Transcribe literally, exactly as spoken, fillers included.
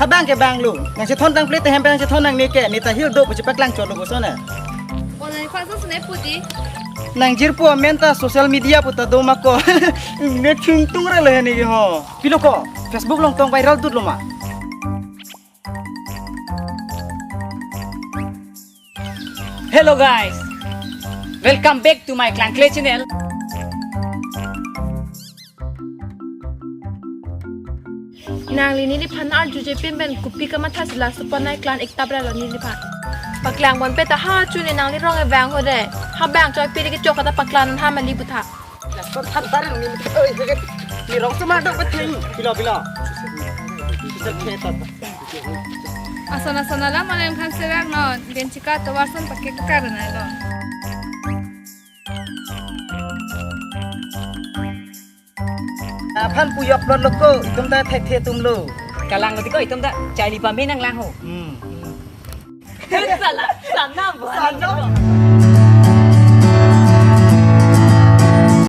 Bang ke bang lo. Nangchethon tangple te hem pen nangchethon nangne ke, ne ta hir do pu chepaklang chotlo bosona. O nangphan so sene pudi. Nangjirpo amen ta social media pu ta do ma ko. Ne chingtung re le ne ho. Pilo ko, Facebook along tong viral dut lo ma. Hello guys, welcome back to my Klangkle channel. Nangli neliphan arjuje pin pen kopi kamatha si laso aphan nai klang ik tap ra lo neliphan. Paklang bon pe ta ha chu ne nangli rong e bang ho de. Ha bang choi pe de kechok kata paklang ha mali butha. Laso than tarin ni oi ke ni rong semar dok peting. Pilo pilo. Sir khe ta. Ason ason alam alen khan serak non. Gen chika tovar son pakai kekar na lo. Aphan puyok plot lo ko, itum ta thekthe atum lo. Kalang lo di ko, itum ta chai li pame nanglang ho. Hmm. Sala, sana bo. Sana.